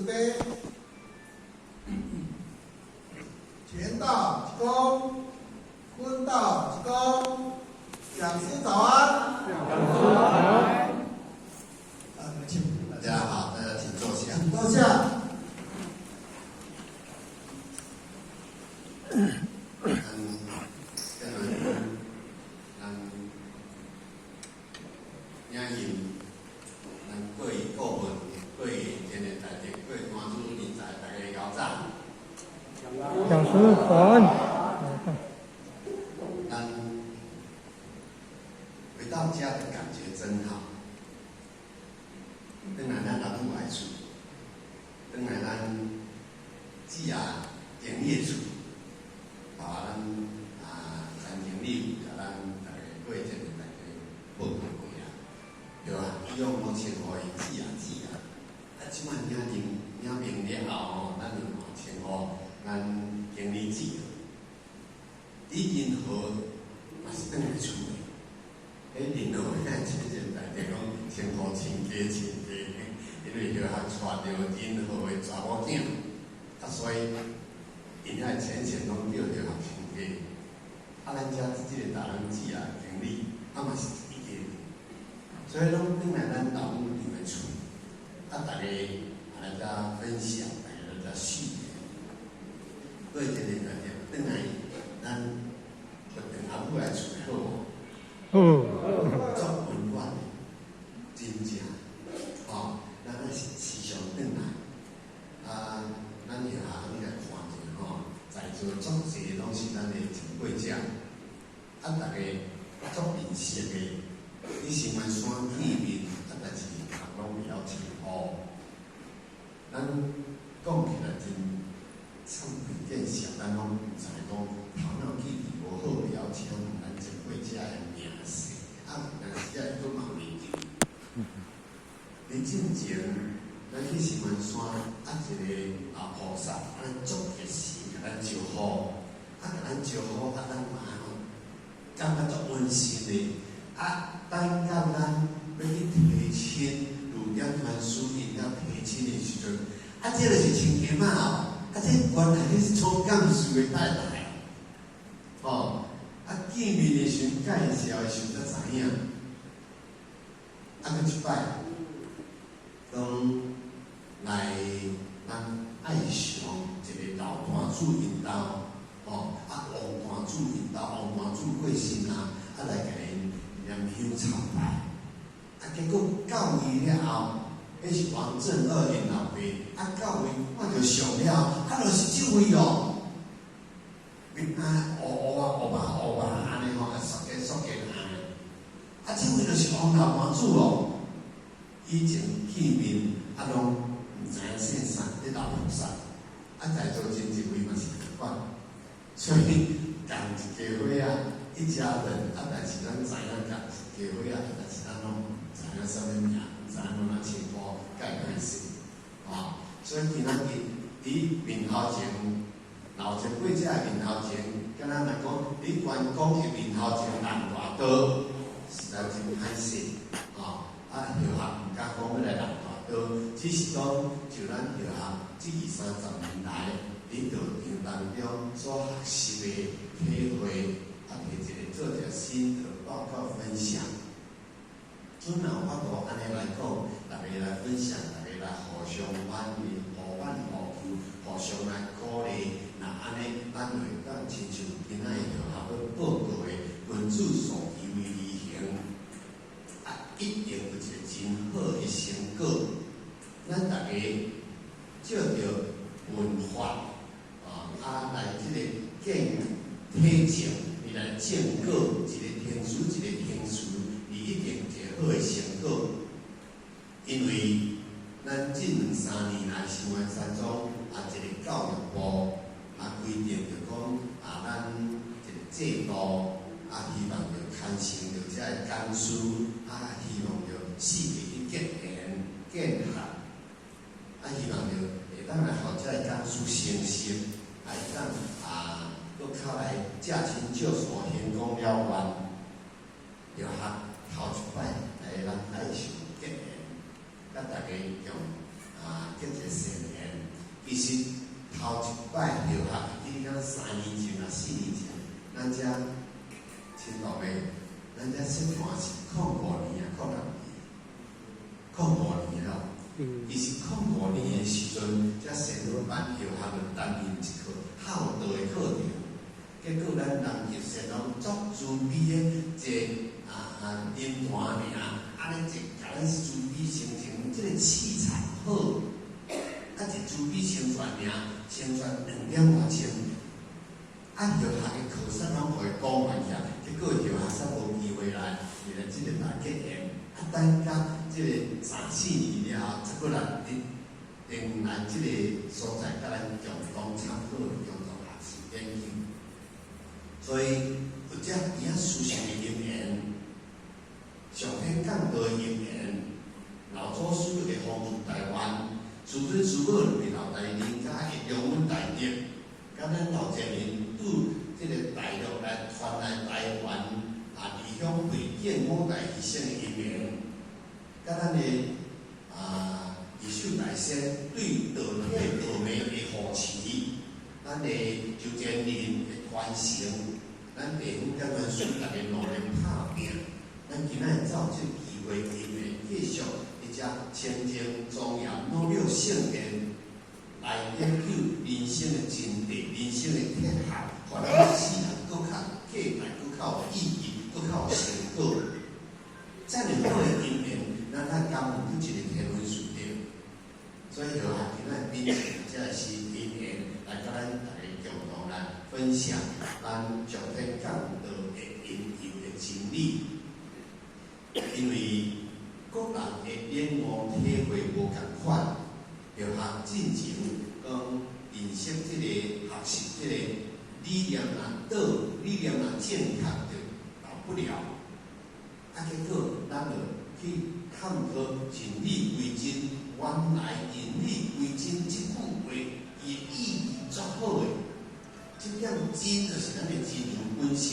慈悲，乾道鞠躬，坤道鞠躬，講師早安。講師早安。啊，請。大家好，大家請坐下。請坐下。咱咱咱領引咱各位顧問、各位天然大德、各位關主人才，大家早。講師早安。咱回到家的感覺真好。轉來咱阿母的厝，轉來咱姊啊經理的厝，啊，咱啊陳經理共咱逐家過節日，大家報告過啊，對啊，以往攏稱呼伊姊啊姊啊，啊，這擺領認領名了後吼，咱就嘛稱呼咱經理姊。李銀河嘛是轉來厝的，彼銀河咱這陣大家講稱呼親家親家，因為許學娶著銀河的查某囝，啊，所以𪜶遐淺顯攏叫許學親家。啊，咱遮這個大人姊啊經理，啊嘛是一家人，所以攏轉來咱老母娘的厝，啊，逐家來遮分享，逐家來遮續言。過一個大家轉來咱回轉阿母來厝好無？好。足溫暖的，真正，吼，咱愛是時常轉來，啊，咱學校你來看者吼，在座足濟攏是咱的前輩者，啊，逐家足認識的，佇新元山見面，啊，但是人攏袂曉稱呼，咱講起來真懺悔見笑，咱攏毋知講頭腦記憶無好，袂曉稱咱前輩者的名姓，啊，有當時仔閣嘛袂記。佇進前，咱去新元山，啊，一個啊菩薩，咱足熱心，共咱招呼，啊，共咱招呼，啊，咱嘛吼，感覺足溫馨的。啊，等到咱欲去提親，呂點傳書𪜶遐提親的時陣，啊，這就是親家媽哦，啊，這原來彼是總幹事的太太，哦，啊，見面的時陣介紹的時陣才知影，啊，閣一擺，講來咱愛上一個老壇主𪜶兜，吼，啊，王壇主𪜶兜，王壇主過身啊，啊來共𪜶念香參拜，啊，結果到位了後，彼是王正二𪜶老爸，啊，到位看著相了，啊，就是這位哦，面啊烏烏啊烏白烏白按呢吼，啊，縮緊縮緊按呢，啊，這位就是王老壇主哦。以前見面啊，攏毋知影姓啥，咧老菩薩，啊，在座真濟位嘛是仝款，所以仝一家伙仔，一家人啊，但是咱知影仝一家伙仔，但是咱攏毋知影啥物名，毋知影攏怎稱呼，介歹勢，啊，所以今仔日佇面頭前，老前輩者的面頭前，敢若來講，佇關公的面頭前攔大刀，實在真歹勢，啊，啊，許學毋敢講欲來攔大刀，只是講就咱許學這二三十年來，佇道場當中所學習的體會，啊，提一個做一個心得報告分享。準若有法度按呢來講，逐家來分享，逐家來互相勉勵、互挽互求、互相來鼓勵。若按呢，咱會當親像今仔日學校欲報告的，君子素其威而行，啊，一定有一個真好的成果。咱逐家借著聞法，啊，啊來這個建體證，伊來證果，一個聽書一個聽書，伊一定有一個好的成果。因為咱這兩三年來，新元山莊啊一個教育部啊規定，就講啊，咱一個制度啊，希望著牽成著遮个講師啊，希望著四界去結緣建學，啊，希望著會當來予遮個講師成熟，啊，會當啊，閣較來駕輕就熟，成功了願，著學頭一擺來咱愛上結緣，佮大家用啊，結一個善緣。其實頭一擺著學，記得敢3年前啊，4年前，咱遮親老爸，咱遮說看是05年啊，06年，05年咯。其實05年的時陣，遮善班著學就擔任一課孝道的課程。結果咱南極善攏足慈悲的一個靈團爾，按呢一共咱慈悲成成這個氣場好，一慈悲相傳爾，相傳2點外鐘。著學的課室攏予伊講完起來，結果著學煞無機會來，為了這個來結緣。等甲這個三四年了後，才閣來佇轉來這個所在，佮咱共同參考共同學習研究。所以有遮佇遐殊勝的因緣，上天降道的因緣，老祖師會訪住台灣，師尊師母為老大人家會用阮大德，佮咱老前人對這個大陸來傳來台灣異鄉會見五代異生的因緣，佮咱的二秀大仙對道體道命的護持，咱的周建林的傳承，咱地方監院師逐家努力拍拚，咱今仔日走這個機會因緣繼續佇遮清淨莊嚴努力聖殿來研究人生的真諦、人生的哲學，予咱世人閣較價值、閣較有意義、閣較有成果。遮爾好的因緣，咱愛感恩對一個天文師長。所以就啊，今仔秉承這是因緣來佮咱逐家共同來分享咱上天降道的因由的真理。因為各人的領悟體會無仝款，著學進前講認識這個學習這個理念若倒，理念若正確就倒不了。結果咱就去探討真理歸真，原來真理歸真這句話，伊的意義足好的。這點真就是咱的真如本性，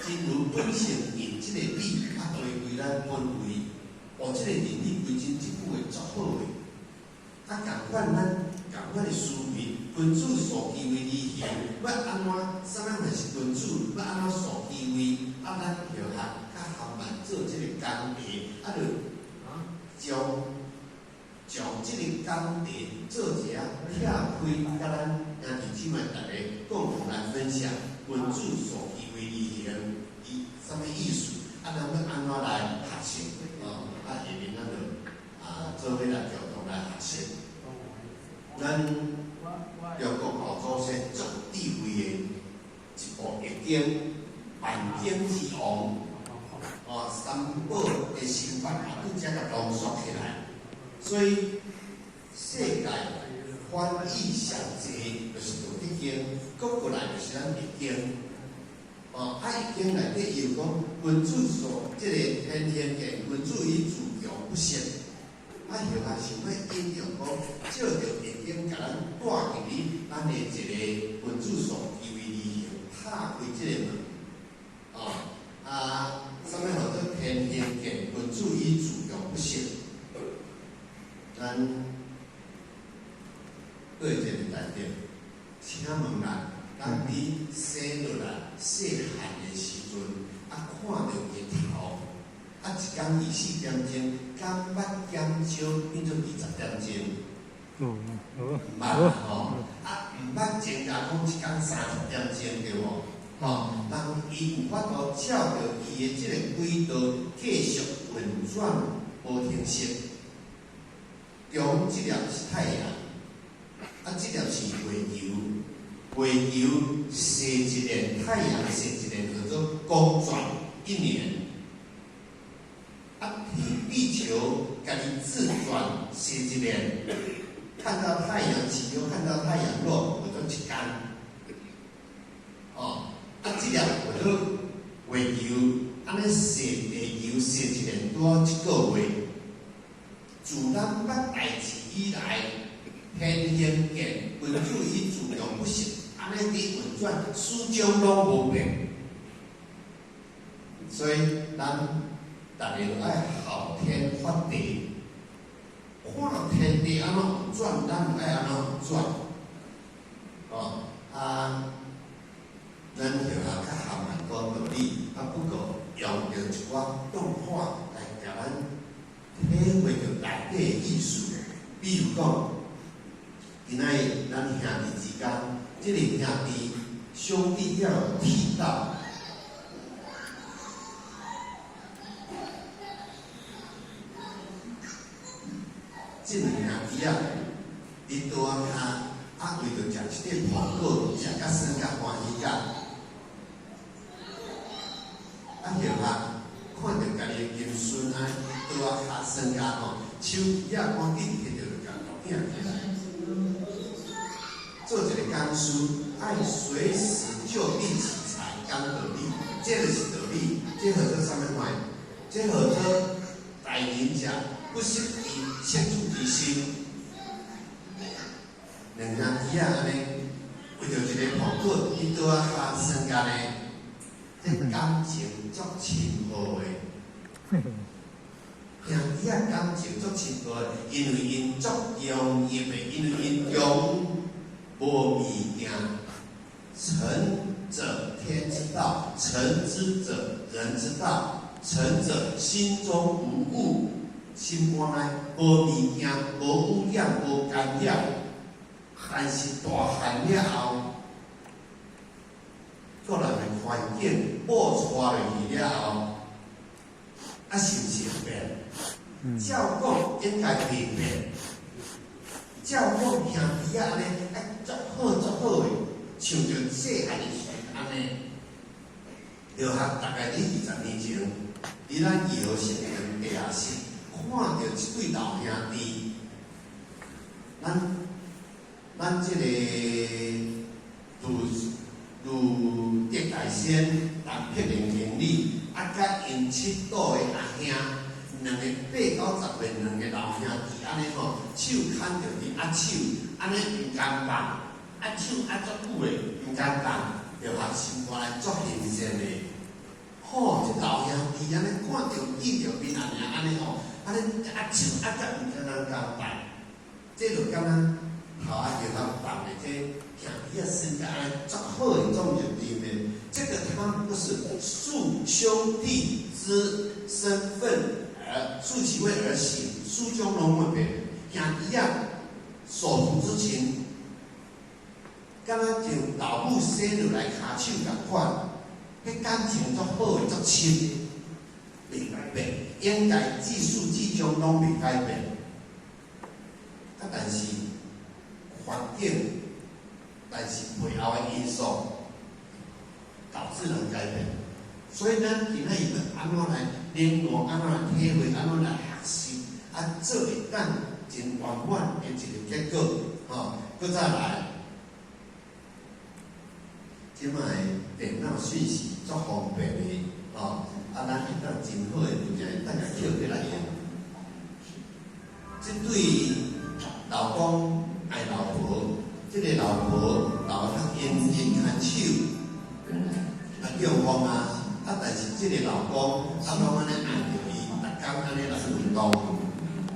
真如本性用這個理就會為咱本位。哦，這個真理歸真這句話足好的。仝款咱仝款的思維，君子素其位而行，欲按怎？啥物物是君子？欲按怎素其位？咱著學較含慢做這個工程，就將這個工程做一下拆開，佮咱兄弟姊妹逐家共同來分享。君子素其位而行，伊啥物意思？咱欲按怎來學習？下面咱就做伙來共同來學習。咱中國老祖先足智慧的一部易經，萬經之王，三寶的心法嘛，拄才共濃縮起來。所以世界歡喜上濟，就是《道德經》，閣過來就是咱易經。易經內底又講君子素這個天行健，君子以自強不息。後來想欲引用講，借著易經共咱帶入去咱的一個君子素其位而行，拍開這個門。啥物號做天行健，君子以自強不息。咱對這個大德，請問啦，咱佇生落來細漢的時陣，看著日頭，一工24點鐘，敢捌減少變做20點鐘？毋捌吼，毋捌增加講一工30點鐘對無？人伊有法度照著伊的這個軌道繼續運轉無停息。中這粒是太陽，這粒是月球，月球踅一年，太陽踅一年，叫做公轉一年。地球家己自轉踅一年，看到太陽起又看到太陽落，叫做一工。這粒叫做月球，按呢踅地球踅一年，拄好一個月。自咱捌代誌以來，天行健，君子以自強不息，按呢佇運轉，始終攏無變。所以咱逐家愛後天發地，看天地按怎轉，咱愛按怎轉。哦，啊，咱後來較含蠻講道理，啊，不過用著一寡動畫來共咱體會著內底的意思。比如講，今仔日咱兄弟之間，這个兄弟兄弟要有悌道。這兩兄弟仔，佇桌仔跤，啊，為著食一塊蘋果，食甲耍甲歡喜甲，啊，後來看著家己的金孫安尼桌仔跤耍甲吼，手機仔趕緊摕著就共錄影起來。做一個講師，愛隨時就地取材講道理，這就是道理。這號做啥物款？這號做大仁者不失其赤子之心。兩兄弟仔按呢，為著一個蘋果，佇桌仔跤耍甲呢，這感情足深厚的。兄弟仔感情足深厚的，因為𪜶足容易的，因為𪜶中無物件。誠者天之道，誠之者人之道。誠者心中無物，心肝內無物件，無污染，無干擾。但是大漢了後，個人的環境某娶落去了後，啊，是毋是會變？照講應該袂變。照講兄弟仔按呢，愛足好足好的，像著細漢的時陣按呢。著學大概佇20年前，佇咱二號線跟地下室看著一對老兄弟，咱這個盧德大仙陳碧玲經理，啊，佮𪜶七堵的阿兄，兩个八九十歲，兩个老兄弟按呢吼，手牽著佇握手，按呢毋甘放，握手握足久的毋甘放，著學心肝內足興奮的。吼，這老兄弟按呢看著見著面爾按呢吼，按呢握手握甲毋敢人甘放，這就敢若頭仔叫他放的這兄弟仔耍甲按呢足好的種認定的，這個他們不是庶兄弟之身份而庶其位而行，書中攏會變。兄弟仔手足之情，敢若像老母生落來跤手仝款，彼感情足好的足深，袂改變，應該自始至終攏袂改變。啊，但是環境，但是背後的因素導致人改變。所以咱今仔日欲按怎來領悟，按怎來體會，按怎來學習，啊，做會當真圓滿的一個結果，吼，閣再來，這擺電腦訊息足方便的，吼，啊，咱會當真好的物件，當下抾起來用。這對老公愛老婆，這個老婆老較殷勤牽手，啊，中風啊，啊，但是這個老公啊，攏按呢愛著伊，逐工按呢來運動，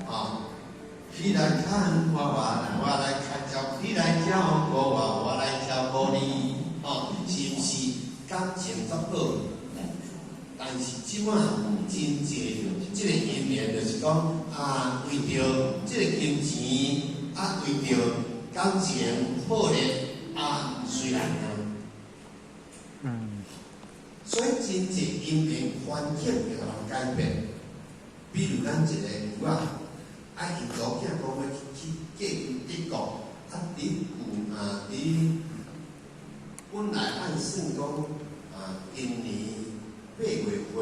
啊，你來看我，我來看照，你來照顧我，我來照顧你，哦，是毋是感情足好？但是這擺真濟，這個姻緣就是講啊，為著這個金錢，啊，為著感情好咧，啊，隨來啊。所以真濟姻緣環境會予人改變。比如咱一個女仔，啊，𪜶查某囝講欲去嫁去德國，啊，佇舊啊，佇本來按算講啊，今年8月份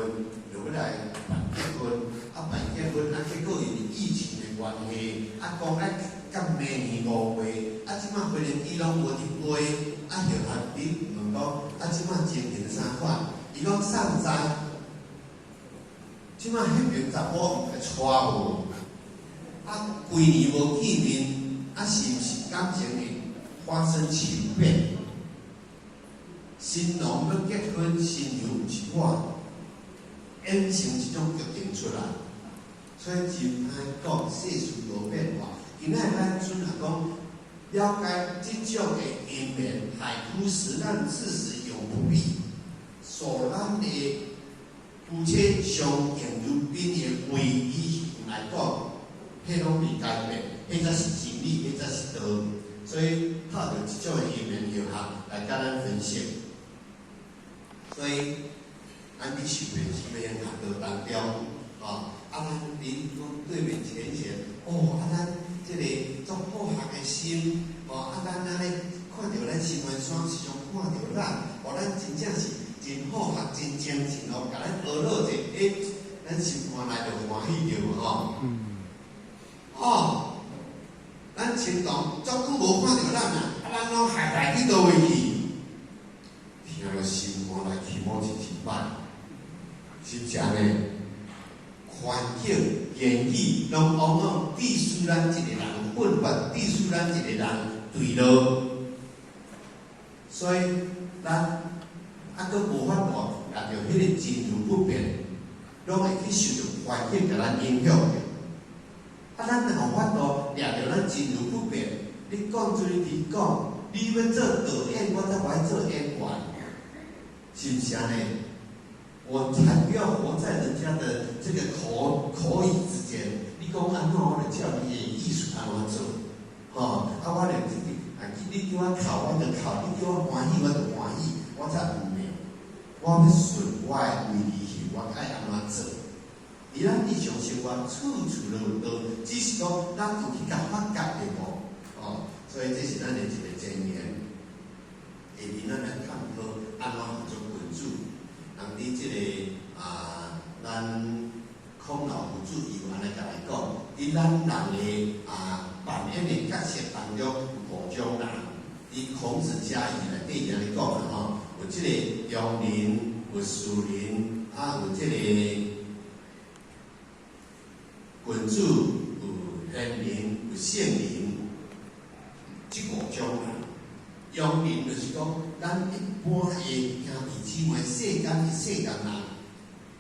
就欲來辦結婚，啊，辦結婚，啊，結果因為疫情的關係，啊，講愛到明年5月，啊，這擺飛機攏無佇飛，啊，後來你問講，啊，這擺情形啥款？伊講送知，這擺彼爿查某會娶無？啊，規年無見面，啊，是毋是感情會發生情變？新郎欲結婚，新娘毋是我，演成這種劇情出來，所以真歹講，世事多變化。今仔咱陣若講了解這種的因緣，海枯石爛，自始永不變。所咱的夫妻相敬如賓的唯一來講，彼攏袂改變，彼才是真理，彼才是道。所以透著這種的因緣巧合來佮咱分析。所以咱佇修煉修煉學道當中，哦，啊，咱佇講對面淺顯，哦，啊，咱這个足好學的心，哦，啊，咱按呢看著咱心願山時常看著咱，哦，咱真正是真好學，真精進哦，共咱學落者，欸，咱心肝內就歡喜著無吼？哦，咱青銅足久無看著咱啊，啊，咱攏害來去佗位去？聽了心肝內起毛一一擺，是毋是按呢？環境、言語，攏往往致使咱一个人奮發，致使咱一個人墜落。所以咱啊，閣無法度掠著彼個真如不變，攏會去受著環境共咱影響著。啊，咱若有法度掠著咱真如不變，你講做你講，你欲做導演，我才無愛做演員，是毋是按呢？我才不要活在人家的這個口語之間。你講按怎，我就照你的意思按怎做，吼，啊，我就自己啊，你叫我哭，我就哭；你叫我歡喜，我就歡喜。我才毋會，我欲順我的位置去，我愛按怎做。佇咱日常生活，處處攏有道，只是講咱有去共發覺著無？哦，所以這是咱的一个箴言。下面咱來探討按怎做君子。人佇這个啊，咱孔老夫子伊有按呢共來講，佇咱人的啊扮演的角色當中有五種人。佇孔子家語內底伊按呢講啦吼，有這个中人，有士人，啊有這个君子，有賢人，有聖人，這五種人。庸人就是講，咱一般的兄弟姊妹，世間的世間人，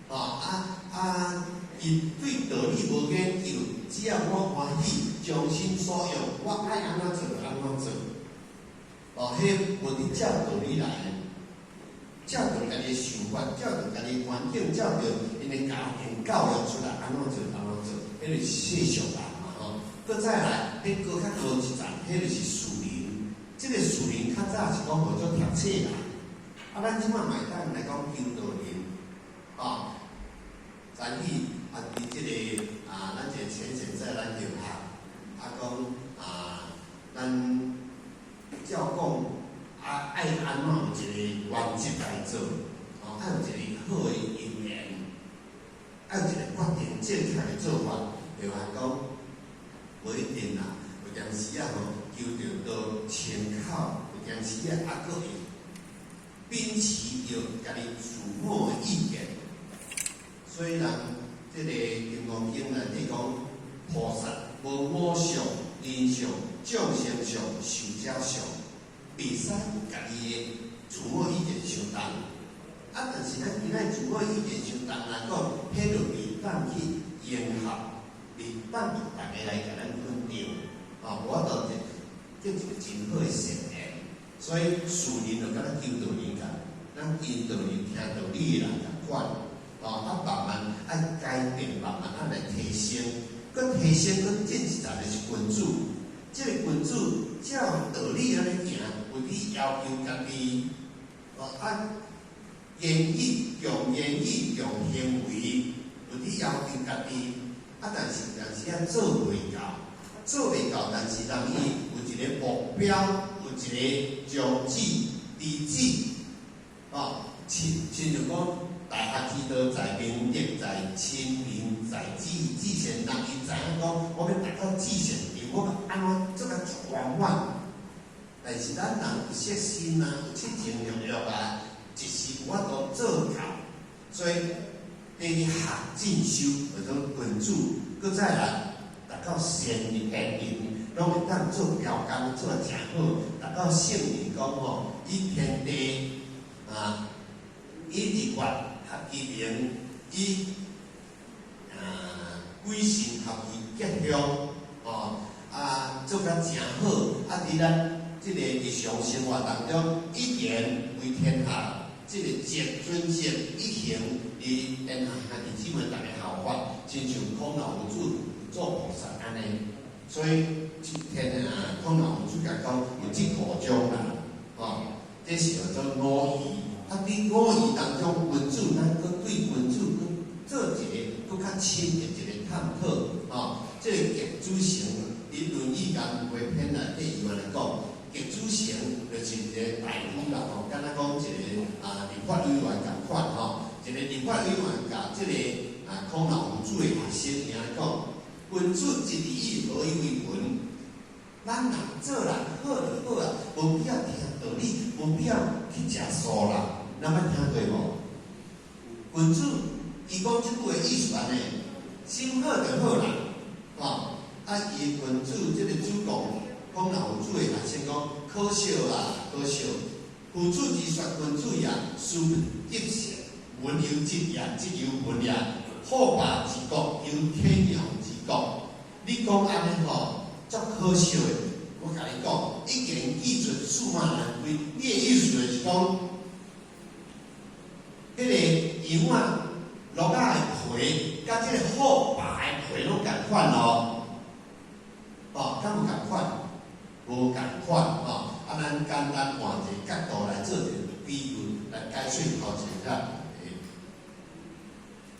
吼啊啊，伊對道理無研究，只要我歡喜，將心所欲，我愛按怎做就按怎做。哦，彼無佇照道理來，照著家己的想法，照著家己環境，照著𪜶的家庭教育出來，按怎做按怎做，彼就是世俗人嘛吼。閣再來，彼閣較高一層，彼就是士人。這个士人較早是講號做讀冊人，啊，咱這擺嘛會當來講修道人，吼，早起啊，佇這个啊，咱一个淺顯在咱學校，啊講啊，咱照講啊，愛按怎有一个原則來做，哦，愛有一个好的因緣，愛有一個決定正確的做法，就話講無一定啦，有當時啊吼，求著到槍口，有當時啊，啊，閣會秉持著家己自我的意見。所以人這个《金剛經》內底講，菩薩無我相、人相、眾生相、壽者相，袂使有家己的自我意見相同。啊，但是咱今仔自我意見相同來講，彼就袂當去迎合，袂當予逐个來共咱肯定。啊，無法度這一個真好的善緣。所以士人就敢若求道人共，咱求道人聽道理的人仝款。哦，啊，慢慢愛改變，慢慢仔來提升，閣提升，閣進一層的是君子。這个君子照道理按呢行，有佇要求家己，哦啊，言語用言語用行為，有佇要求家己，啊，但是有時仔做袂到，做袂到，但是人伊有一个目標，有一個宗旨、地址，哦，親像講大學之道，在明德，在親民，在止於至善。人伊知影講，我欲達到至善境，我欲按怎做甲足圓滿。但是咱人有色心啊，有七情六欲啊，一時無法度做到，所以得去學進修，或者君子，閣再來達到善賢人，攏會當做標杆，做得誠好。達到聖人講吼，以天地啊，以日月合其明，以啊鬼神合伊結鄉，吼，啊，做甲誠好，啊，佇咱這個日常生活當中，一言為天下，這個節尊節一行，佇天下兄弟姊妹逐家效法，親像孔老夫子做菩薩按呢，所以天下孔老夫子共講有這五種啦，吼，這是叫做五義。啊，佇五義當中，君子咱閣對君子閣做一個閣較深的一個探討，吼。這個極子成佇《論語》共話篇內底伊嘛來講，極子成就是一個大夫啦，吼，敢若講一個啊立法委員仝款吼，一個立法委員共這個啊孔老夫子的學生爾來講，君子一語何以為文？咱人做人好就好啊，無必要聽道理，無必要去食素啦。咱捌聽過無？君子伊講這句話意思按呢，心好就好啦，吼。啊，伊君子這個子貢，孔老夫子的學生講，可笑啊，可笑！夫子之說君子也，斯不吉色，文猶質也，質猶文也。虎爸之國，猶天陽之國。你講按呢吼，足可笑的。我共你講，已經記出駟馬難歸。你的意思就是講，彼個羊仔鹿仔的皮，佮這個虎爸的皮攏仝款哦。哦，敢有仝款？無仝款吼。啊，咱簡單換一個角度來做一個比喻，來解釋頭前較會。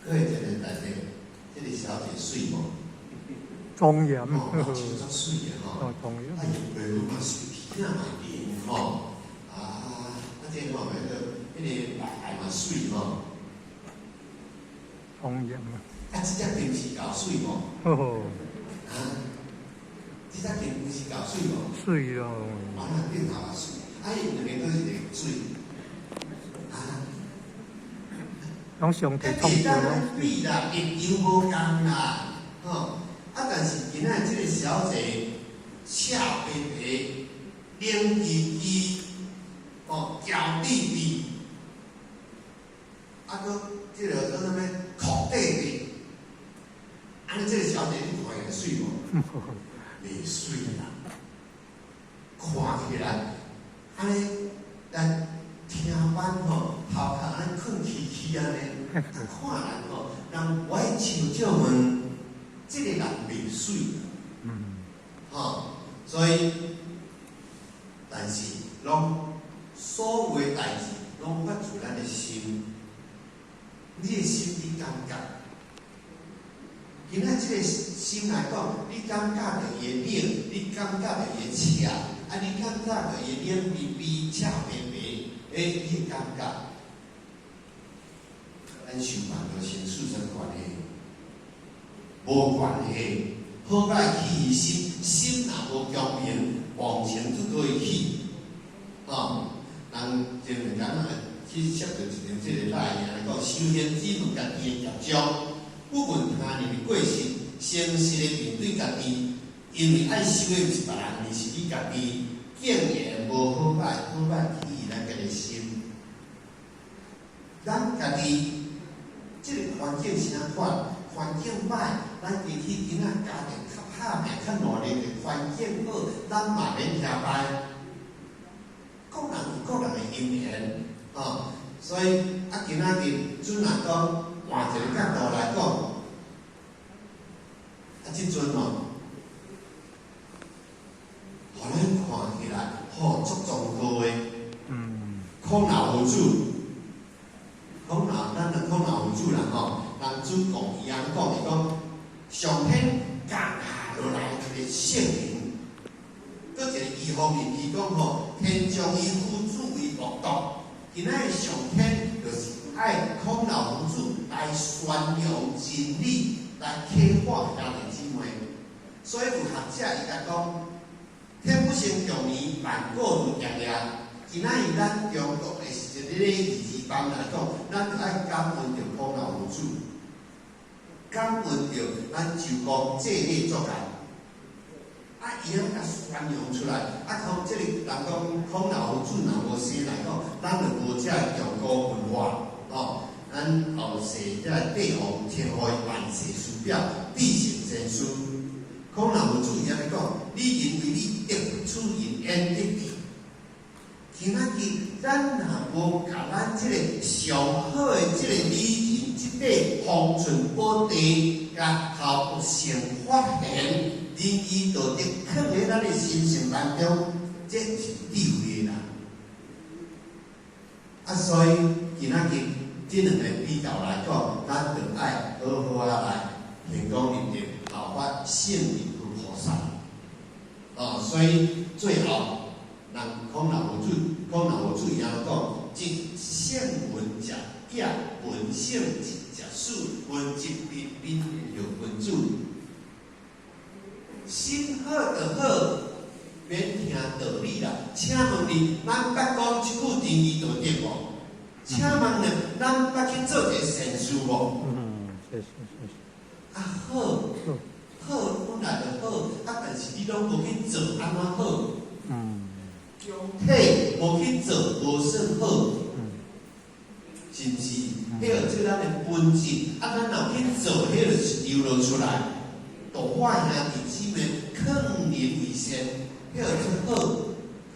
閣一個代誌，這個小姐媠無？莊嚴。哦，目睭足媠的吼。哦，莊嚴。啊，伊皮膚嘛媠，皮仔嘛腍吼。啊，啊，這吼彼個白嘛媠吼。莊嚴啊！啊，這隻金絲猴媠無？呵呵。啊，這隻金絲猴媠無？媠咯。啊，那頂頭也媠，啊，伊兩個都是一個媠。啊。攏上提創會當比啦，立場無仝啦，吼。啊，但是今仔這個小姐赤白白、冷吱吱，吼，嬌滴滴，啊，閣這個叫做啥物？哭滴滴。按呢，這個小姐你看起來媠無？袂媠啦，看起來按呢，咱聽板吼，頭殼按呢囥起起按呢，啊，看人吼，人無愛笑少問，這個人袂媠。吼，所以，但是攏所有的代誌攏發自咱的心，你的心你感覺？今仔這個心來講，你感覺著伊的冷，你感覺著伊的赤，啊，你感覺著伊冷微微、赤白白，欸，你會感覺？咱修煩惱生死啥關係？無關係。好歹起疑心，心若無強明，妄想就會起。吼，人前面講啊，去攝著一張這個賴來講，修行只問家己的業障，不問他人的過失，誠實的面對家己，因為愛修的毋是別人，而是你家己。竟然無好歹，好歹起疑咱家己的心，咱家己這個環境是按款？環境歹，咱過去囡仔家庭較拍拚、較努力的環境好，咱嘛免遐歹。各人有各人的因緣，吼，所以啊，今仔日陣若講換一個角度來講，啊，這陣吼，予咱看起來吼足崇高的，孔老夫子，孔老，咱就孔老夫子啦吼，人子貢伊按呢講，伊講上天降下落來一個聖人，閣一個醫方面，伊講吼，天將以夫子為木篤，今仔日上天就是愛孔老夫子來宣揚真理，來啟發兄弟姊妹。所以有學者伊共講，天不生強尼，萬古如定業。今仔日咱中國的是一個禮儀之邦來講，咱就愛感恩著孔老夫子，感恩著咱周公制禮作樂。啊，伊按呢共宣揚出來，啊，講這個人講孔老夫子若無生來講，咱就無這個中國文化，吼。咱後世這個帝王稱呼伊萬世師表，必成先。善事。孔老夫子伊按呢講，你認為你得此仁焉得智。今仔日咱若無共咱這个上好的這个理人，這塊方寸寶地，共後成發現仁義道德，囥佇咱的心性當中，這是智慧的啦。啊，所以今仔日這兩個比較來講，咱就愛好好仔來行功立德，效法聖人佛菩薩。哦，所以最後，人孔老夫子，孔老夫子伊按呢講，即聖聞者業，聞聖者死，聞則彬彬有君子。心好就好，免聽道理啦。請問你，咱捌講這句仁義道德無？請問你，咱捌去做一个善事無？嗯，謝謝謝謝。啊好，好本來就好，啊但是你攏無去做，按怎好？體無去做，無算好，是毋是？彼個做咱的本質，啊，咱若去做，彼個是流露出來。度化兄弟姊妹，勸人為善，彼個做好，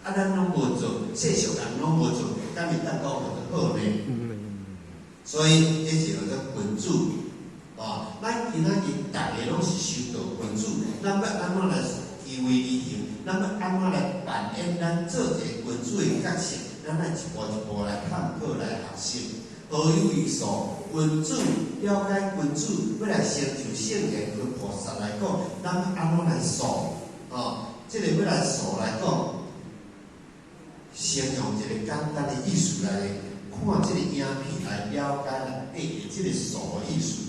啊，咱攏無做，世俗人攏無做，敢會當講叫做好呢？所以，這是叫做君子。哦，咱今仔日逐个攏是修道君子，咱欲按怎來依為而行？咱欲按怎來扮演咱做一个君子的角色？咱愛一步一步來探討、來學習。何有意思？君子了解君子，欲來成就聖賢佛菩薩來講，咱欲按怎來塑？哦，這个欲來塑來講，先用一个簡單的意思來看這个影片來了解內底的這个塑的意思。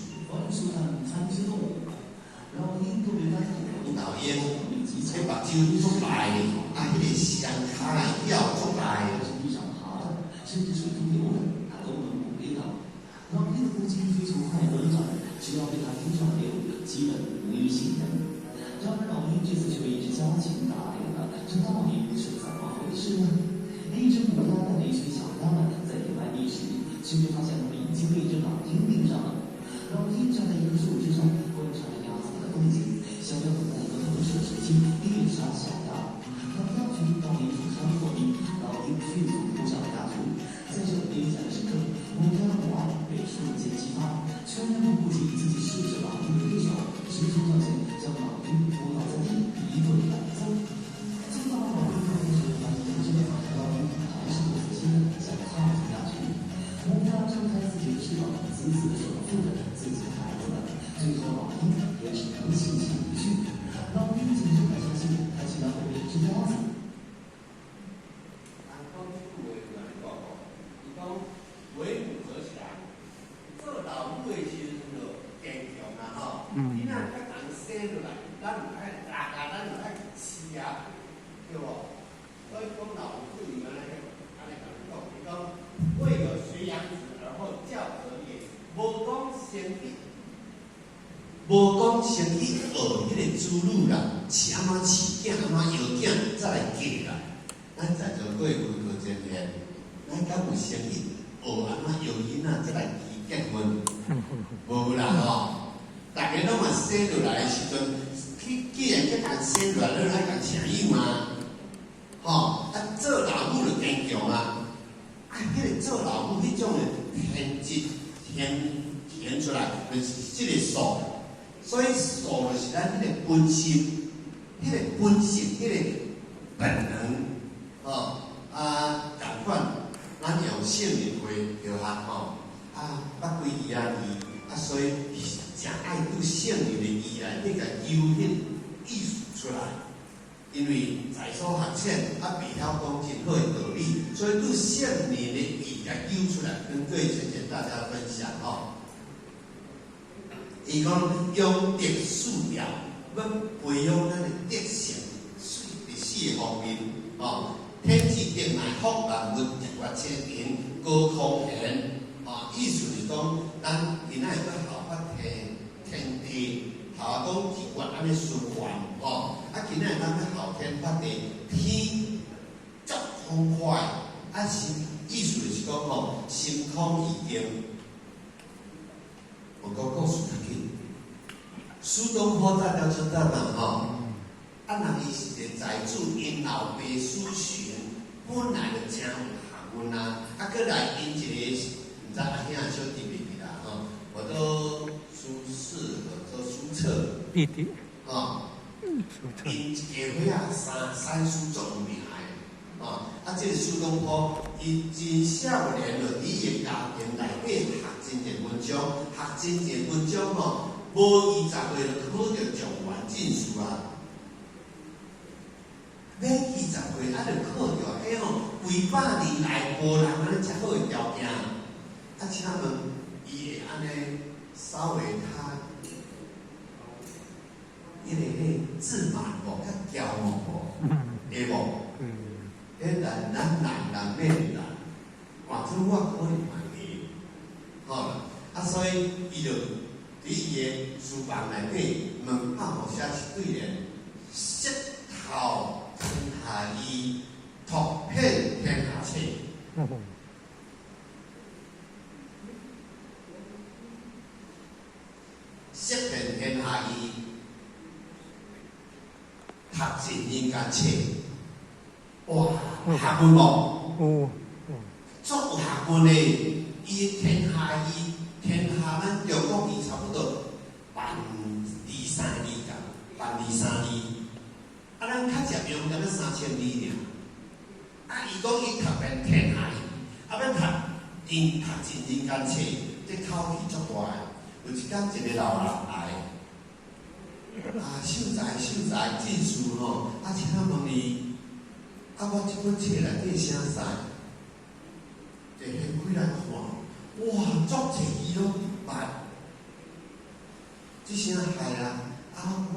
老鷹，彼目睭足大，啊，彼个雙跤的腳足大。甚至水中游的，它都能捕獵到。老鷹的攻擊力非常快而準，只要被它盯上獵物，基本無一幸免。然而老鷹這次卻被一隻家禽打臉了，這到底是怎麼回事呢？一隻母鴨帶着一群小鴨們在野外覓食，卻被發現它們已經被一隻老鷹盯上了。老鷹站在一棵樹枝上，觀察着鴨子們的動靜，想要等待一個合適的時機獵殺小鴨。當鴨群到了一處山坡地，老鷹迅速撲向了鴨群。在這危險的時刻，母鴨的母愛被瞬間激發，全然不顧及自己是不是老鷹的對手，直衝上前將老鷹撲倒在地，一頓猛揍。揍到老鷹開始懷疑人生，老鷹還是不死心的想靠近鴨群。母鴨張開自己的翅膀，死死的守護着自己的孩子們。最後，老鷹也只能悻悻離去。老鷹簡直不敢相信，他竟然會被一隻鴨子。人講這句話就按呢講吼，伊講為母則強，做老母的時陣就堅強啊吼。囡仔較仝生落來，咱有愛拉啊，咱有愛飼啊，對無？所以講老母伊按呢按呢共你講，伊講未有學養子而後教者也，無講先去，無講先去學彼个子女啦，是按怎飼囝，按怎養囝，才來嫁啦。咱在座各位歸個前賢，咱敢有先去學按怎養囡仔，才來去結婚？無啦吼！逐家攏嘛生落來的時陣，去既然叫共生落來，你愛共請養啊，吼！啊，做老母就堅強啊！啊，彼个做老母彼種的天質顯顯出來，就是這个素。所以素就是咱彼個本性，彼个本性，彼个本能，吼啊，仝款，咱用聖人話著啊吼，啊，捌幾字仔字，啊，所以誠愛對聖人的義內底共揪彼意思出來。因為在所學淺，啊，袂曉講真好的道理，所以對聖人的義共揪出來，跟各位淺淺大家分享吼。伊講養德四調，欲培養咱的德性，佇四个方面，吼，天地德乃福萬物，日月星辰高空懸，吼，意思是講，咱今仔日欲效法天天地，效法講日月按呢循環，吼，啊，今仔日咱欲效天法地，天足痛快，啊是意思就是講吼，心空意定。我講故事較緊，蘇東坡大家知道嘛吼？啊，人伊是一個才子，𪜶老爸蘇洵本來就誠有學問啊，啊，閣來𪜶一個毋知阿兄小弟袂記啦吼，我都蘇軾和做蘇轍弟弟，吼，蘇轍，𪜶一家伙仔三蘇足有名的，吼，啊，這個蘇東坡伊真少年就佇伊的家庭內底學真濟文章，學真濟文章吼，無20歲就考著狀元進士啊！免20歲啊，就考著，彼吼幾百年來無人按呢遮好的條件。啊，請問伊會按呢稍微較彼個彼自滿無，較驕傲無？會無？彼咱難免啦，換做我可能嘛會，吼啦。啊，所以伊就佇伊的書房內底門口吼寫一對聯：識透天下義，讀遍天下冊。識遍天下義，讀盡人間冊。哇，學問無？足有學問的，伊天下義，天下咱中國伊差不多12000里共，12000里。啊，咱較捷用敢若3000里爾。啊，伊講伊讀遍天下義，啊，欲讀因讀盡人間冊，這口氣足大的。有一工一個老人來，啊，秀才秀才進士吼，啊，請問你，啊，我這本冊內底寫啥？就掀開來看，哇，足濟字攏毋捌，這聲害啊！啊，我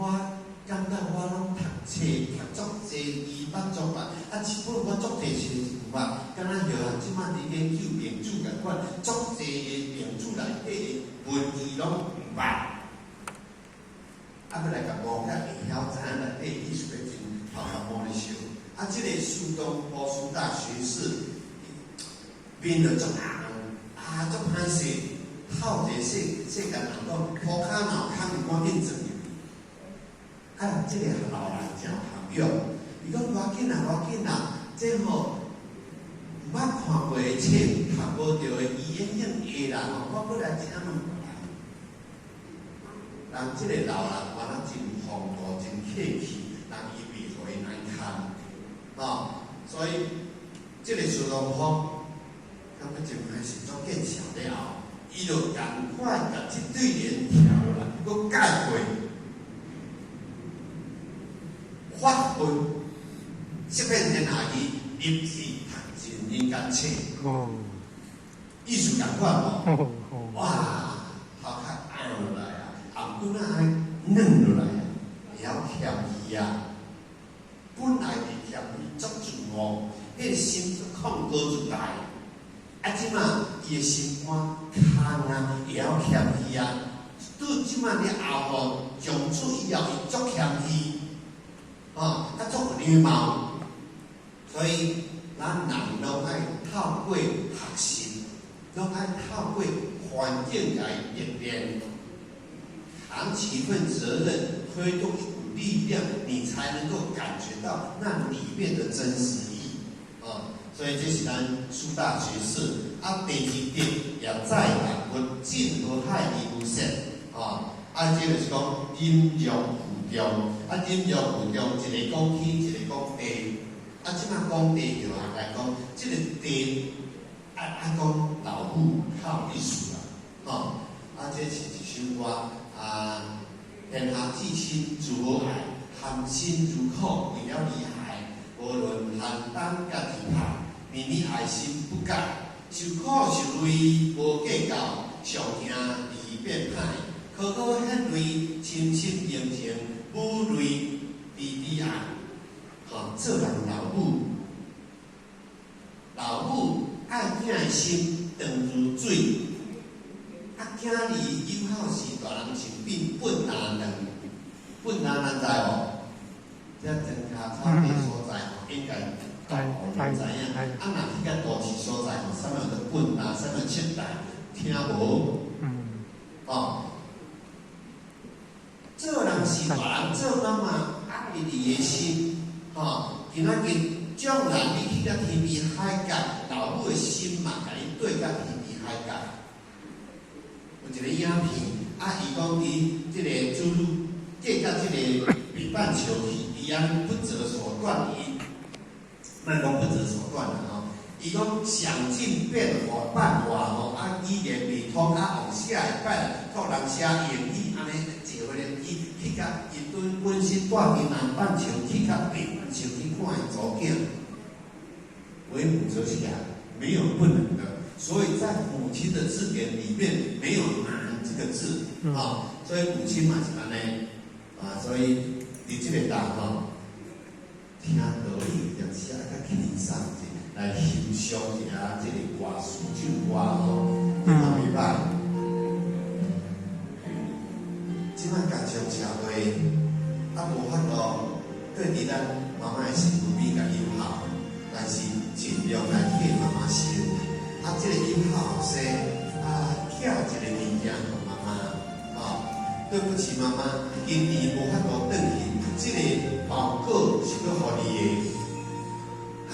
感覺我攏讀冊讀足濟字，捌足捌，啊，這本我足濟冊毋捌，敢若像啊，這擺佇研究名著仝款，足濟个名著內底的文字攏毋捌，啊，欲來共摸較會曉，知影內底意思欲真頭殼摸咧燒。啊，這個蘇東坡蘇大學士面就足紅，啊，足歹勢，透一個世世間人講，塗跤若有空，伊趕緊鑽入去。啊，這個老人誠含勇，伊講無要緊啦，無要緊啦，這吼毋捌看過的冊，讀無著的，伊永遠會啦吼，我閣來請問別人。人這個老人原來真風度，真客氣，人伊袂予伊難堪，吼，所以這個蘇東坡感覺真歹勢，做見笑了後，伊就仝款共這對聯調落來，閣改過，發奮，識遍天下義，立志讀盡人間冊。意思仝款無？哇，頭殼按落來啊，頷頸仔按呢軟落來啊，會曉謙虛啊。本來是謙虛足自傲，彼個心足控高自大。啊，這馬伊的心肝空啊，會曉謙虛啊。對這馬了後吼，從此以後伊足謙虛，吼，啊足有禮貌。所以咱人攏愛透過學習，攏愛透過環境來歷練，扛起一份責任，推動一股力量，你才能夠感覺到那裡面的真實意義。啊，所以這是咱蘇大學士。啊，第二點也在學進河海而無色。啊，啊，這就是講忍辱負重。啊，忍辱負重，一個講天，一個講地。啊，這馬講地就來講，這個地啊啊講老母較有意思啦。吼，啊，這是一首歌啊，天下至親如母愛，含辛茹苦為了兒孩，無論寒冬佮天曬，綿綿愛心不改，受苦受累無計較，上驚兒變歹，苦苦血淚，深深情情，母淚滴滴愛。吼，做人老母，老母愛囝的心長如水，啊，囝兒有孝是大人是變笨蛋卵，笨蛋咱知無？這莊跤草地所在吼，應該大部分知影。啊，若去較都市所在吼，啥物叫笨蛋，啥物七蛋，聽無？哦，做是大人做媽媽愛你的心，吼，今仔日縱然你去到天邊海角，老母的心嘛，共你對到天邊海角。有一個影片，啊，伊講伊這個子女嫁到這個北半球去，伊按呢不擇手段，伊莫講不擇手段啦吼。伊講想盡辦法吼，啊語言未通，啊用寫的擺來託人寫英語，按呢坐火機去共伊本身住佇南半球，去到北半球去看𪜶查某囝。為母則強，沒有不能的。所以在母親的字典裡面沒有難這個字，啊，所以母親嘛是按呢，啊，所以佇這個搭吼，聽道理，有時愛較輕鬆者，來欣賞一下這個歌詞，這首歌吼，你看袂歹。這擺共上社會，啊無法度對佇咱媽媽的身軀邊共友好，但是盡量來替媽媽想。啊，這個友好生啊，寄一個物件予媽媽，吼，對不起媽媽，今年無法度轉去，這個包裹是閣予你的。唉。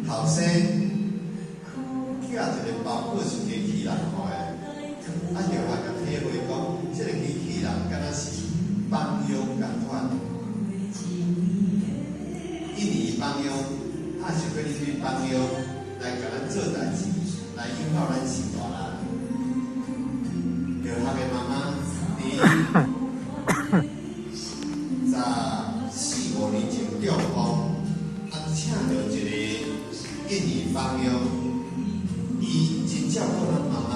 後生寄一個包裹是機器人予的，啊，後來才體會講，這個機器人敢若是幫傭仝款，印尼幫傭，啊是菲律賓幫傭來共咱做代誌，來引導咱是大人。後學的媽媽佇14、15年前中風，啊，請著一個印尼幫傭，伊真照顧咱媽媽，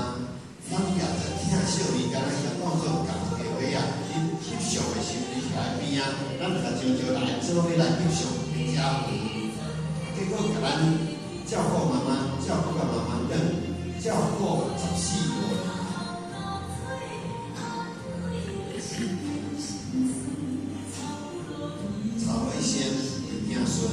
咱也在疼惜伊，敢若伊當做共一個伙仔，伊翕相的時陣，伊徛佇邊仔，咱就共招招來做伙來翕相，去食飯。結果共咱照顧媽媽，照顧到媽媽轉，照顧14、15年。操一生的子孫。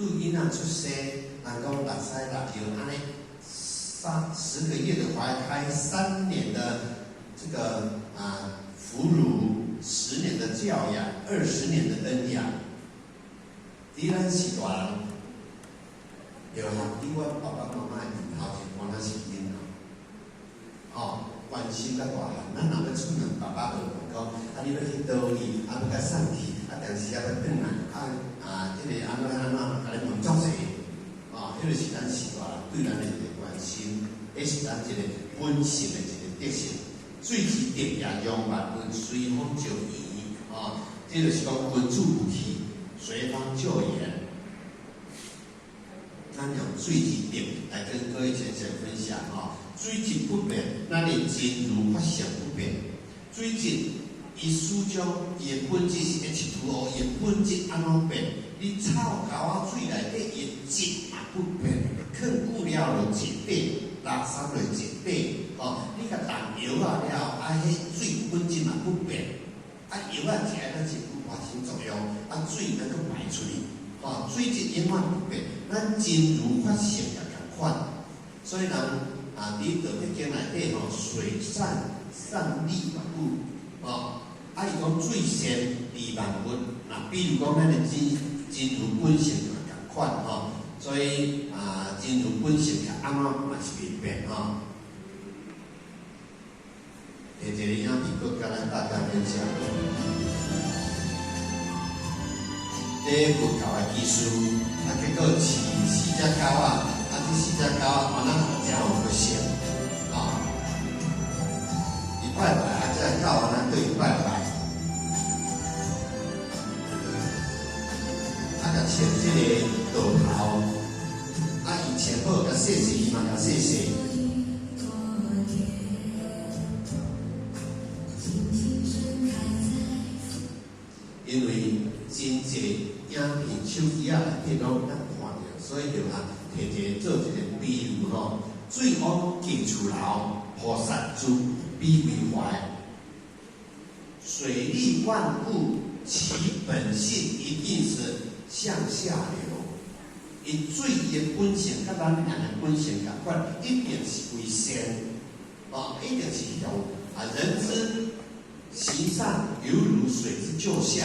对囡仔出生，人讲六屎六尿按呢，30个月的怀胎，3年的这个哺乳，10年的教養，20年的恩養。佇咱是大人，著含佇阮爸爸媽媽的面頭前，敢若是囡仔，吼，關心甲大漢。咱若欲出門，爸爸就問講：啊，你欲去佗位？啊，欲共送去？啊，定時仔欲轉來？啊，彼个按怎按怎，共你問足濟。哦，彼个是咱是大人對咱的一個關心，彼是咱一個本性的一個特性。水之德也，養萬物，隨風就移。哦，這就是講君子不器，隨方就圓。咱用水之德來跟各位淺淺分享吼。水質不變，咱的真如法性不變。水質伊始終伊的本質是 H2O，伊的本質按怎變？你臭溝仔水內底，伊的質嘛不變，囥久了就一塊，垃圾就一塊。吼，你共重藥仔了，啊，彼水本質嘛不變。啊，藥仔食咱是有發生作用，啊，水咱閣排出去。吼，水質永遠不變，咱真如法性也仝款。所以人啊，佇《道德經》內底吼，水善善利萬物，吼，啊，伊講水善利萬物。若比如講，咱的真如本性嘛仝款吼，所以啊，真如本性較按怎嘛是袂變吼。摕一個影片，閣共咱大家分享。這佛教的技術，啊，結果飼四隻狗仔，啊，這四隻狗仔原來誠有個性，啊，伊拜拜，啊，這个狗按怎對伊拜拜，啊，共穿這個道袍，啊，伊穿好，共洗洗，伊嘛共洗洗。因為真濟影片、手機仔內底攏會當看著，所以就啊，摕一個做一個比喻吼，水往低處流，菩薩慈悲為懷。水利萬物，其本性一定是向下流。伊水的本性，佮咱人的本性仝款，一定是為善，哦，一定是向啊，人之行善，猶如水之就下。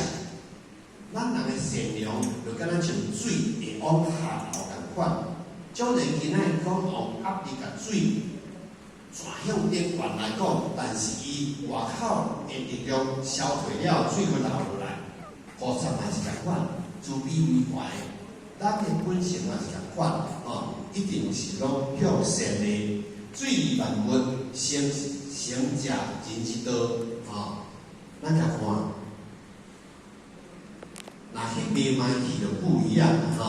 咱人的善良，就敢若像水會往下流仝款。縱然今仔日講用壓力共水轉向頂懸來講，但是伊外口的力量消退了，水閣流落來。菩薩嘛是仝款，慈悲為懷。咱的本性嘛是仝款，哦，一定是攏向善的。水利萬物，成成者人之道，哦，咱來看。若去買賣去就不一樣啦，吼。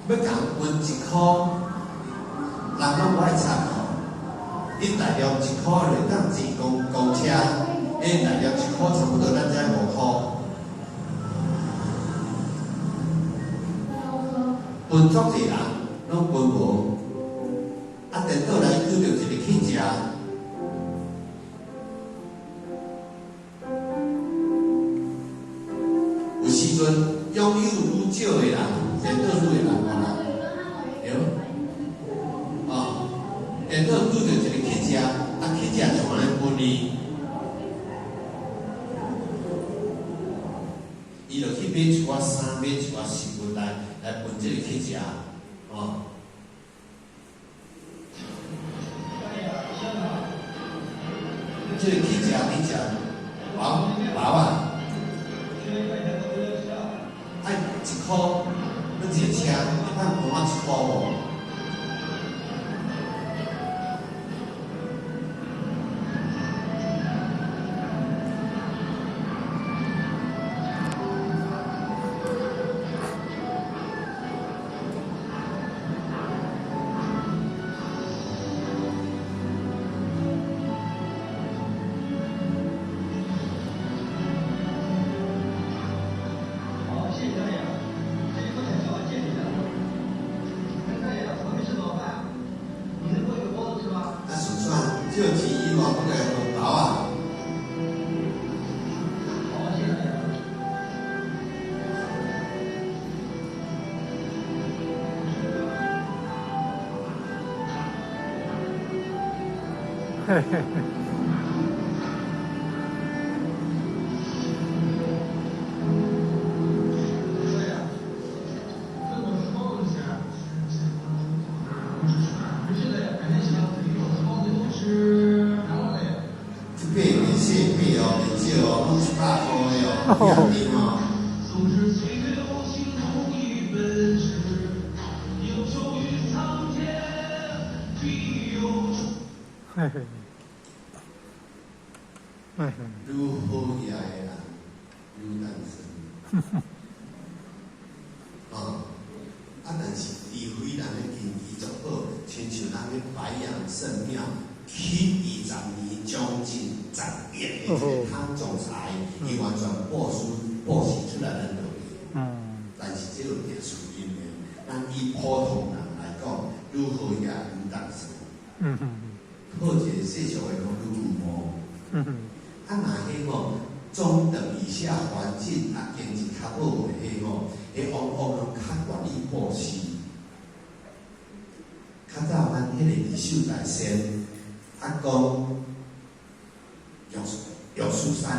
欲共分一箍，人攏無愛插吼。你大陸一箍就當坐公車，欸，大陸一箍差不多咱遮5箍。分足濟人攏分無，啊，顛倒來拄著一個乞食。有時陣擁有愈少的人，顛倒愈會人看人，對？哦，顛倒拄著一個乞食，啊，乞食就按呢分伊，伊就去買一寡衫，買一寡食物來分這個乞食，哦。這個乞食佇食包包仔。愛一箍，欲坐車，會當分我一箍無？嘿嘿。這擺袂細擺哦，袂少哦，攏100箍的哦，你也哦。嘿嘿，嘿嘿。愈好额的人，愈单身。哦，啊，但是除非人的根基足好，親像咱咧白楊聖廟起20年，將近10億的一個湯總裁，伊完全布施布施出來咱就對。但是這有特殊因緣，咱以普通人來講，愈好額愈單身。好一個世俗的講愈龜毛。啊，若彼吼中等以下環境啊，經濟較好的彼吼，彼往往攏較願意布施。較早咱彼個二秀大仙，啊講藥藥師山，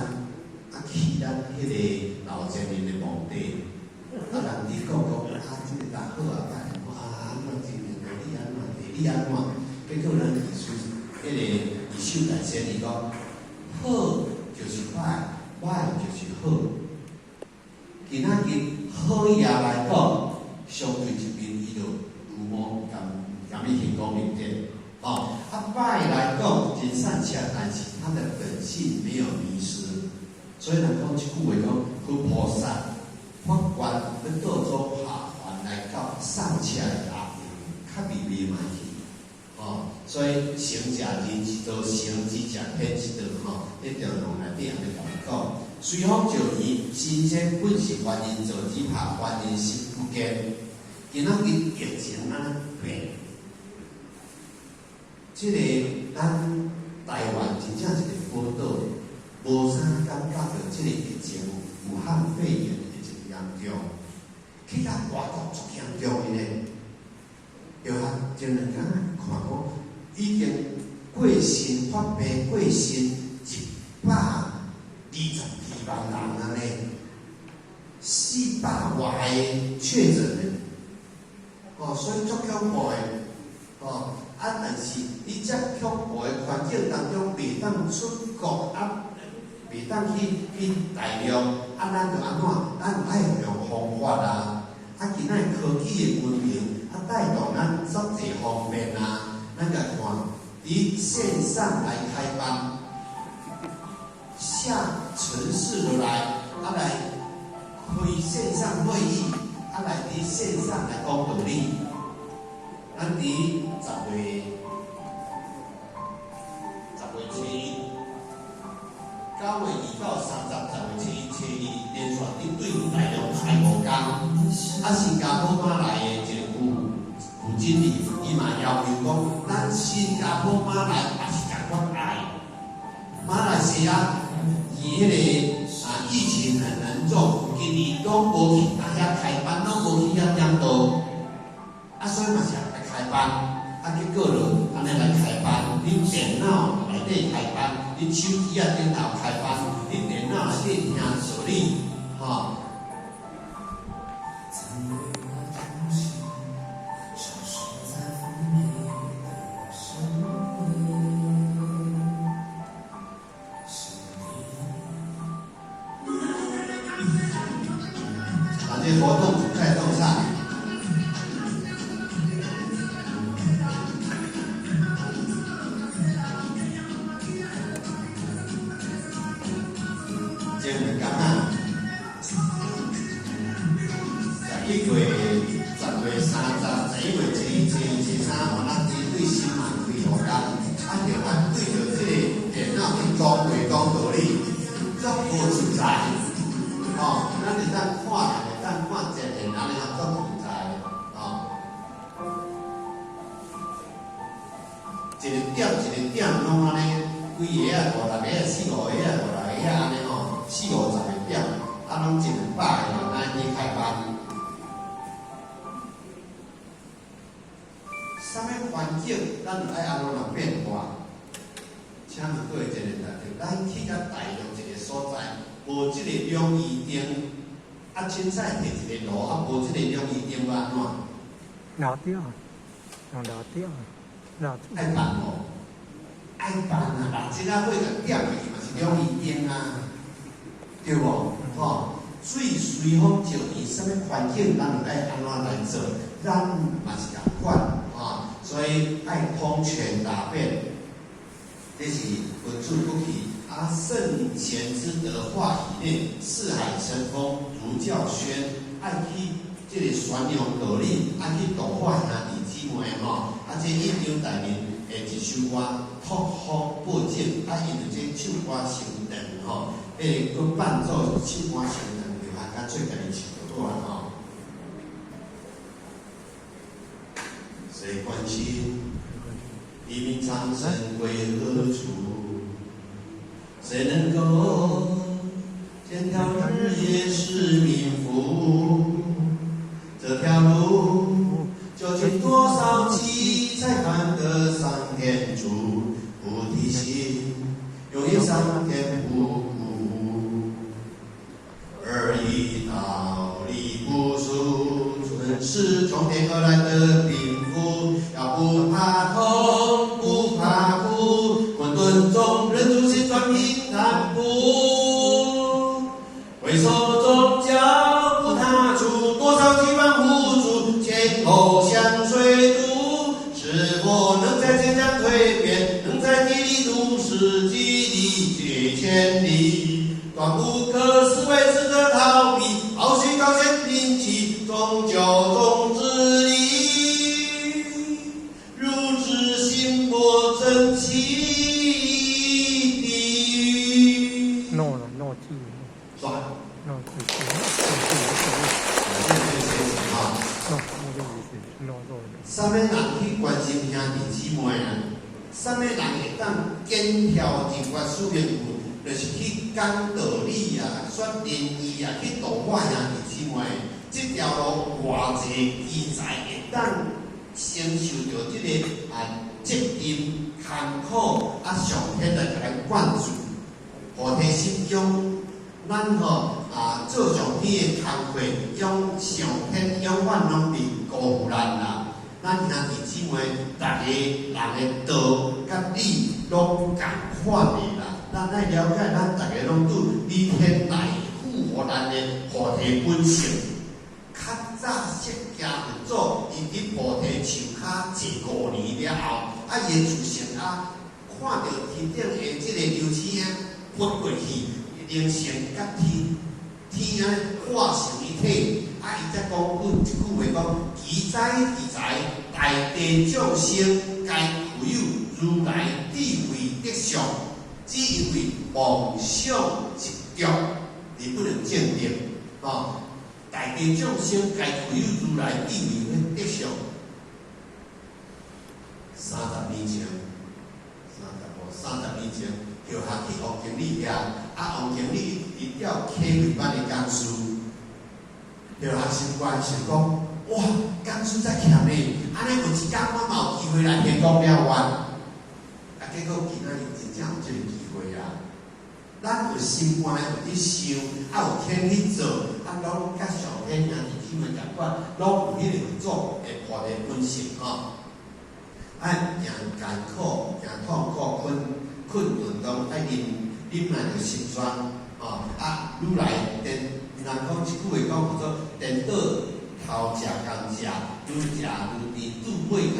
啊去咱彼個老前面的墓地，啊人佇講講啊，這個若好啊，歹啊，按怎真緣道理按怎，地理按怎，結果咱二師彼個二秀大仙伊講，好就是歹，歹就是好。今仔日好額來講，相對一邊伊就龜毛甘甘欲行光明頂，哦，啊歹來講真善巧，但是他的本性沒有迷失。所以人講這句話講，佛菩薩發願欲倒轉下凡來到上車的阿較微微嘛去，哦，所以成者人之道，成之者天之道，吼，佇中庸內底按呢共伊講。隨風就魚，新鮮本是凡人做，只怕凡人心不堅。今仔日疫情按呢變，這個咱台灣真正一個寶島，無啥感覺著這個疫情武漢肺炎的疫情嚴重，去到外國足嚴重的呢。對啊，前兩工看講已經過身發病過身122萬人啊呢，400外個確診的，哦，所以足恐怖的，哦，啊，但是佇遮恐怖的環境當中，袂當出國啊，袂當去大陸，啊，咱就按怎？咱愛用方法啊！啊，今仔科技的文明啊，帶動咱足濟方便啊！咱共看，佇線上來開班，下程式落來，啊來開線上會議，啊來佇線上來講道理。咱佇10月初1，9月2到30，10月初1、初2，連續佇對大陸開5工。啊，新加坡馬來的一個副經理，伊嘛要求講，咱新加坡馬來也是仝款愛。馬來西亞伊彼個啊疫情很嚴重，今年攏無去遐開班，攏無去遐點道，啊，所以嘛是來開班，啊，結果就按呢來開班，佇電腦內底開班，佇手機仔頂頭開班，佇電腦內底聽道理，吼。把這活動帶動上。前兩工啊，11月10月30，11月初1、初2、初3，我咱針對新馬開5工，啊，就啊對著這個電腦去講話講道理，足無自在，吼，咱會當看人，會當看前面人咧，足自在，吼。一個點一個點攏按呢，幾个啊、五六個啊、四五個啊、五六個啊，按呢吼，四五十個點，啊，攏一兩百個人按呢開班。啥物環境，咱就愛按怎來變化。請問各位一個代志，咱去甲大陸一個所在，無這個兩儀燈，啊，凊彩提一個爐，啊，無這個兩儀燈欲按怎？老掉，用老掉，老。愛辦無？愛辦啊！蠟燭仔火共點落去嘛是兩儀燈啊，對無？吼，水隨風就伊啥物環境，咱就愛按怎來做，咱嘛是仝款，啊，所以愛通權達變，這是文殊不起啊，聖賢之德化以內，四海乘風如教宣，愛去這個宣揚道理，愛去度化兄弟姊妹吼，啊，這印章大人的一首歌，托風報警，啊，因為這唱歌傷長吼，彼個閣伴奏唱歌傷長，就較乾脆家己唱就好啊吼。誰關心黎明蒼生歸何處？誰能夠肩挑日夜使命負？這條路究竟多少期才看得上天主菩提心，永遠上天不辜負。而以道理不輸，尊是從天而來的稟賦，要不怕痛不怕苦，困頓中忍住心轉平坦步。回首中腳步踏出多少期望付出，前後相隨度，是否能在堅強蛻變，能在砥礪都市激勵絕千里？斷不可思維值得逃避，好虛高險摒棄，終究終之理。如知心魔真起地。諾了，諾字。算。諾字，諾諾的意思，諾諾。啥物人去關心兄弟姊妹啊？啥物人會當肩挑日月使命負？就是去講道理啊，說仁義啊，去度化兄弟姊妹。這條路偌濟奇才會當承受著這個啊責任、艱苦啊，上天來共咱灌注，菩提心中，咱吼啊做上天的工課，永上天永遠攏佇辜負咱啦。咱兄弟姊妹，逐个人的道佮理攏仝款的啦。咱愛了解，咱逐个攏拄理天來賦予咱的菩提本性。較早釋迦佛祖，伊佇菩提樹跤坐5年了後，啊，伊的自性啊，看著天頂的這個流星仔飛過去，靈性佮天天仔化成一體，啊，伊才講句一句話講：奇哉奇哉，大地眾生皆具有如來智慧德相，只因為妄想執著，而不能證得。吼，大地眾生皆具有如來智慧德相。30年前，30年前，叫他去王經理遐，啊，王經理伊調啟慧班的講師，叫他心肝想講，哇，講師遮欠呢，按呢有一工我嘛有機會來天公了願。啊，結果今仔日真正有這個機會啊！咱有心肝有佇想，啊有肯去做，啊攏佮上天兄弟姊妹仝款，攏有彼個做的菩提本性吼。愛行艱苦，行痛苦，困困頓中愛忍忍耐著心酸，吼啊，愈來顛，人講這句話講叫做顛倒頭食甘蔗，愈食愈甜，拄尾。